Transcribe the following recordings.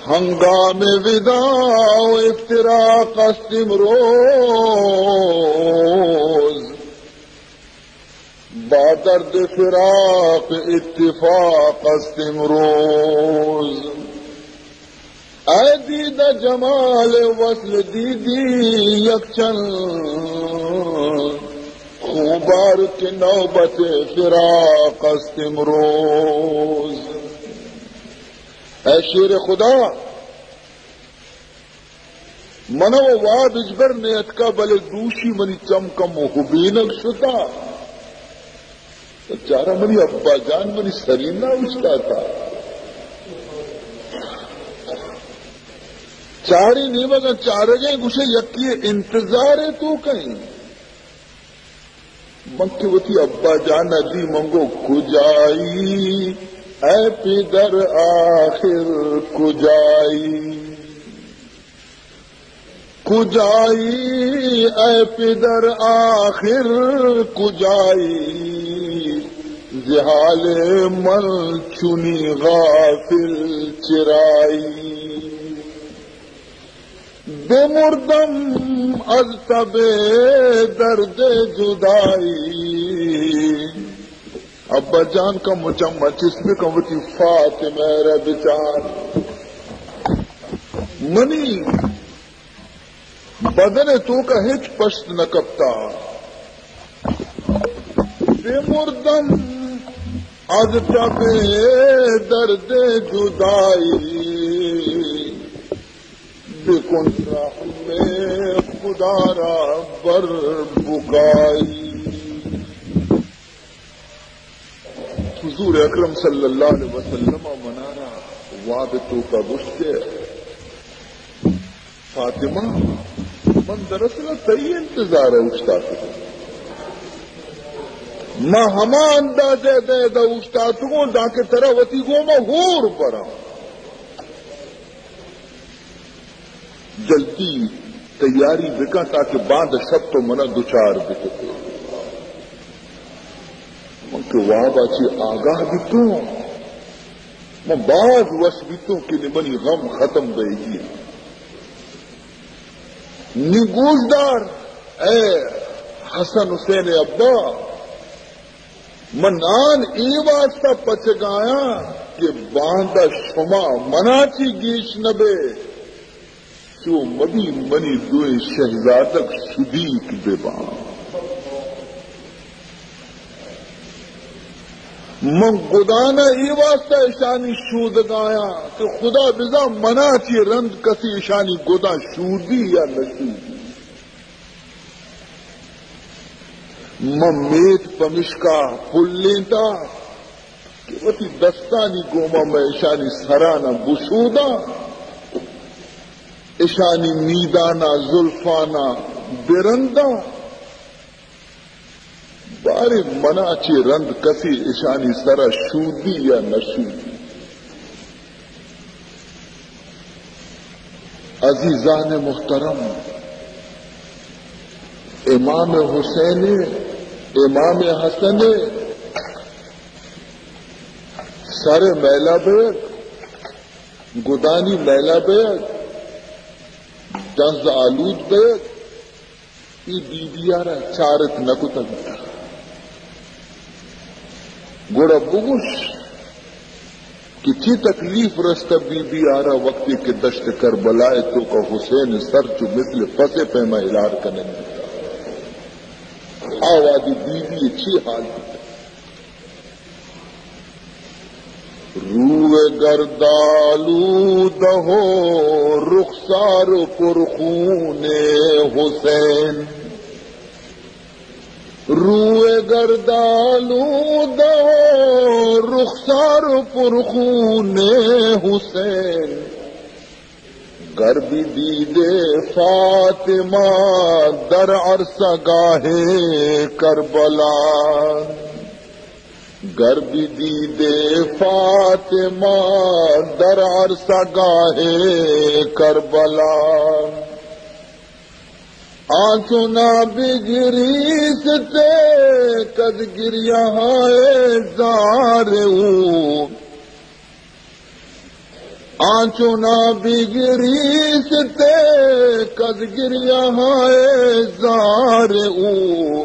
هنگام وداع و افتراق است امروز، با درد فراق اتفاق است امروز. ای دیده جمال وصل دیدی یک چند، خون بار که نوبت فراق است امروز. ای شیر خدا، من و واب اجبر نیتکا، بلے دوشی منی چم کم و ہبینگ شتا. چارا منی ابا جان منی سرینا اوشتاتا. چاری نیمگا چارگیں گوشے یکی انتظار تو کہیں. من کہ وتی ابا جان ء دی من گو کجائی، اے پدر آخر کجائی؟ کجائی اے پدر آخر کجائی؟ ز حال من چنی غافل چرائی؟ بمردم از تب درد جدائی. ابا جان کا مچم چست بکن، وتی فاطمہ را بچار. منی بدن توکا ہچ پشت نہ کپتا. بمردم از تب درد جدائی، بکن رحم خدا را بر بکائی. حضور اکرم صلی اللہ علیہ وسلم منارا واب توکا گوشتے، فاطمہ، من دراصل تئی انتظار اوشتاتگوں. ما ہما اندازہ دے دا اوشتاتگوں دانکہ ترا وتی گوما ہور براں. جلدی تیاری بکن تاکہ باند شپ تو منا دچار بکتے. من کہ وابا چی آگاہ بیتوں، من باز وش بیتوں کہ نی منی غم ختم بیگی. نی گوش دار اے حسن حسین ابا، من آن اے واسطہ پچگایاں کہ باندا شما منا چی گیش نبے، چو مبی منی دوئیں شہزادگ شدیک بباں. من گدانا اے واسطہ اشانی شودگایاں کہ خدا بزاں منا چی رند کسی اشانی گداں شودی یا نشودی. من میت پمشکا پلینتا کہ وتی دستانی گوما من اشانی سرانا بشوداں، اشانی میدانا زلفانا برنداں. باریں منا چی رند کسی اشانی سرا شودی یا نشودی. عزیزان محترم، امام حسین، امام حسن سر میلا بیگ، گدانی میلا بیگ، دنز آلود بیگ، اے بی بی آرا چارت نہ کتگ. گڑا بگوش کہ چی تکلیف رستہ بی بی آرا وقتی کہ دشت کربلا توکا حسین سر چو مثل پسے پیما ہلار کنگ بیتا. آ وہدی بی بی چی حال بیتا؟ روئے گردالود ہو رخسار پر خون حسین، روئے گردالود ہو رخسار پر خون حسین. گر بدیدے فاطمہ در عرصگاہ کربلا، گر بدیدے فاطمہ در عرصگاہ کربلا، آنچنا بگریستے کز گریہائے زار او. آنچو نہ بگریست کز گریہ ءِ زار او،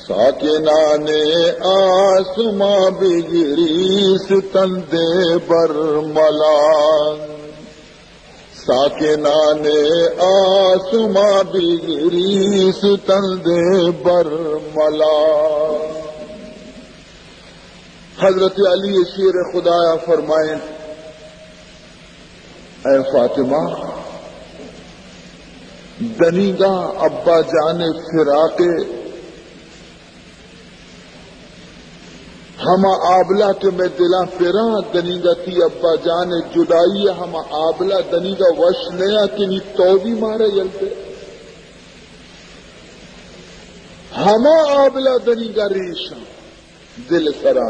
ساکنان آسماں بگریست اندے برملا۔ ساکنان آسماں بگریست اندے برملا۔ حضرت علی شیر خدایا فرمائیں، اے فاطمہ، دنیگا ابا جان فراق ہما آبلہ کہ مئے دلاں پراں، دنیگا تی ابا جان جدائی ءِ ہما آبلہ دنیگا وش نیا کہ نی تو بھی مارا یل دے۔ ہما آبلہ دنیگا ریشاں دل سرا،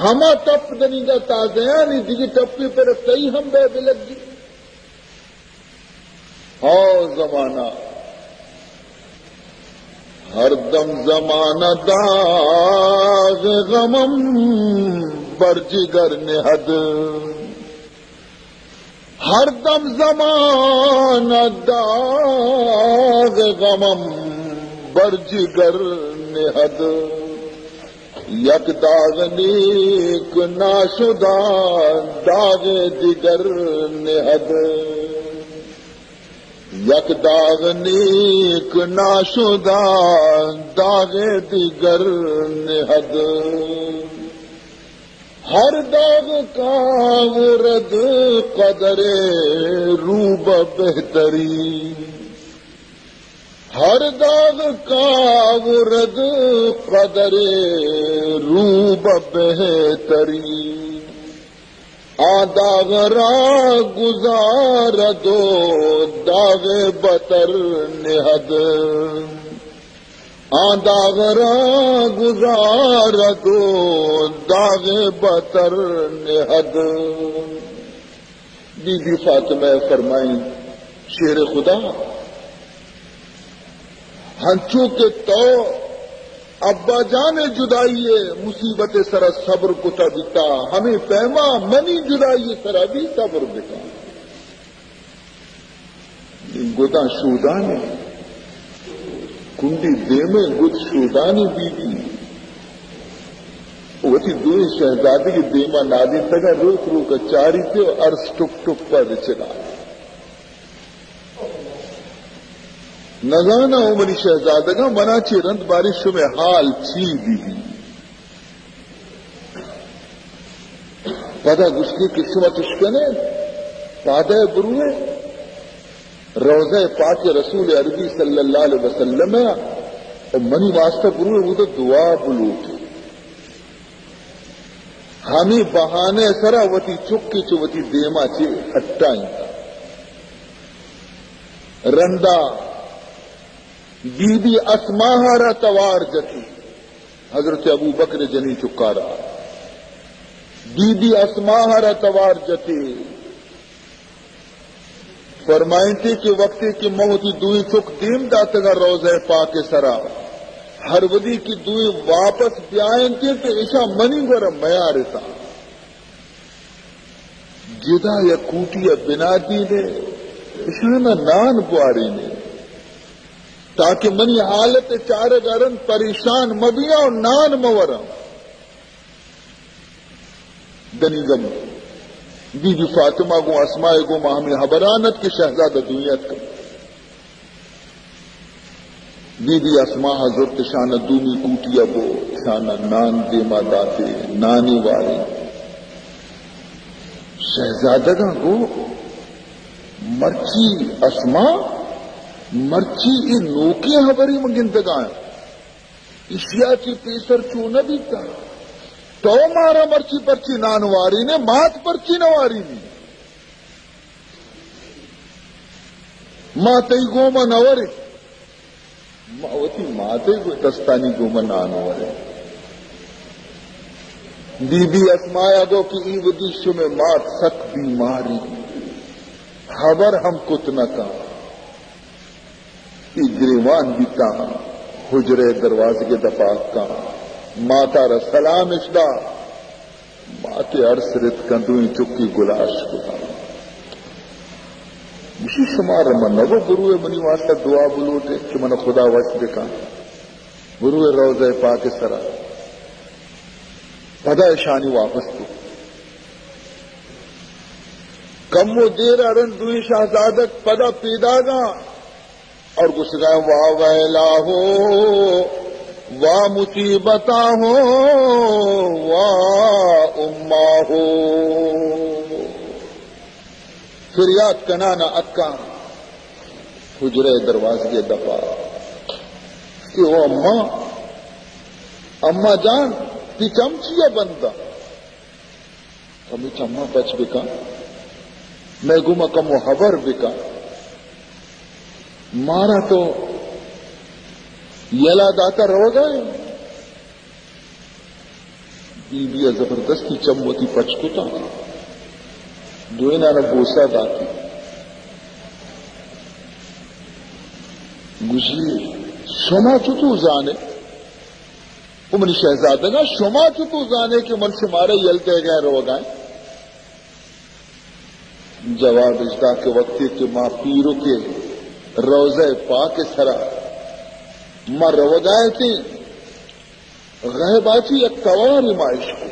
ہما تپ دنیگا تازیانی، دگہ ٹپے پر تئی ہم بے بلگی۔ ہاں زمانہ، ہر دم زمانہ داغ غمم بر جگر نہد۔ ہر دم زمانہ داغ غمم بر جگر نہد۔ یک داغ نیک ناشدہ داغ دگر نہد۔ یک داغ نیک ناشدہ داغ دگر نہد۔ ہر داغ کاورد قدر روبہ بہتری۔ ہر داغ کاورد قدر روبہ بہتری۔ آ داغ را گزارد و داغ بتر نہد۔ آ داغ را گزارد و داغ بتر نہد۔ بی بی فاطمہ فرمائیں، شیر خدا، ہنچو کہ تو ابا جان جدائی مصیبت سرا صبر کتا بیتا، ہمیں پیما منی جدائی سرا بھی صبر بکن۔ گداں شودانے، کنڈی دیمیں گد شودانے بی بی۔ وتی دوئیں شہزادگی دیما نادینتگا روک روک چاریتے و ارس ٹپ ٹپ پا رچگا۔ نزاناں او منی شہزادگاں، منا چہ رند باریں شمئے حال چی بی بی۔ پدا گوشتی کہ شما چش کنے، پادے بروے، روضہ پاک رسول عربی صلی اللہ علیہ وسلم ءَ، و منی واسطہ بروے، اودا دعا بلوٹے۔ ہمے بہانے سرا وتی چکے چہ وتی دیما چہ ہٹائینتا۔ رندا بی بی اسماء را توار جتی، حضرت ابوبکر جنین چکارا۔ بی بی اسماء را توار جتی۔ فرمائنتی کہ وقتی کہ من وتی دوئیں چک دیم داتگاں روضہ پاک سرا، ہر وھدی کہ دوئیں واپس بیائنتی تو اشاں منی گورا میارتا۔ جدا یک کوٹی ءَ بنادینے، اشانا نان بوارینے، تاکہ منی حالت چارگ ءَ رند پریشان مبیاں و نان مورم۔ دنیگم بی بی فاطمہ گوں اسماء گوما ہمے ہبران ات کہ شہزادہ دوئیں اتکگ۔ بی بی اسماء زرت اشانا دومی کوٹیا برت، اشانا نان دیما داتے، نانی وارے۔ شہزادگاں گو، مرچی اسماء، مرچی اے نوکیں ہبرے من گندگاں۔ اشیا چی پیسر چو نہ بیتا۔ تو مارا مرچی پرچی نان وارینے، مات پرچی نہ وارینی؟ ما تئی گوما نہ وریں۔ ما وتی ماتے گو دستانی گوما نان وریں۔ بی بی اسماء گو کہ ای وھدی شمے مات سک بیماری، ہبر ہم کت نہ کن۔ ای گریوان بیتاں، حجرہ دروازگے دپا کاں، ماتا را سلام اش دا۔ ما آتے ارس رتکاں، دوئیں چکی گلاش کتاں۔ گوشی، شمارا من نگو بروئے منی واسطہ دعا بلوٹے کہ من خدا وش بکن۔ بروئے روضہ پاک سرا۔ پدا اشانی واپس کو۔ کمو دیر ءَ رند دوئیں شہزادگ پدا پیداگاں اور گوشگا، وا ویلا ہو، وا مصیبتا ہو، وا اما ہو۔ فریاد کنانا اتکاں حجرہ دروازگے دپا کہ او اماں، اماں جان، تی چم چیا بنداں؟ کمی چماں پچ بکن، مئے گوما کمو ہبر بکن۔ مارا تو یلا داتا روگا ئے۔ بی بی ءَ زبردستی چم وتی پچ کتاں، دوئینانا بوسا داتی۔ گوشی، شما چتو زانے؟ او منی شہزادگاں، شما چتو زانے کہ من شمارا یل دئیگا روگا ایں؟ جواب اش دا کہ وقتی کہ ما پیرک ءِ روضہ پاک سرا ما روگا اتیں، غیب ءَ چہ یک توارے ما اشکو۔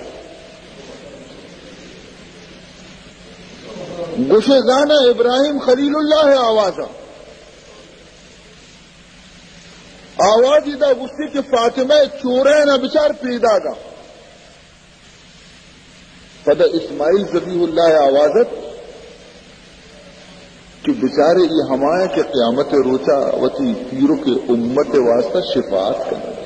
گوشے زانا ابراہیم خلیل اللہ ءِ آوازا۔ آوازی دا گوشتی کہ فاطمہ ءِ چورین ءَ بچار پیداگا۔ پدا اسماعیل ذبیح اللہ ءِ آواز ات کہ بچارے اے ہمایاں کہ قیامت ءِ روچا وتی پیرک ءِ امت ءِ واسطہ شفاعت کنگ۔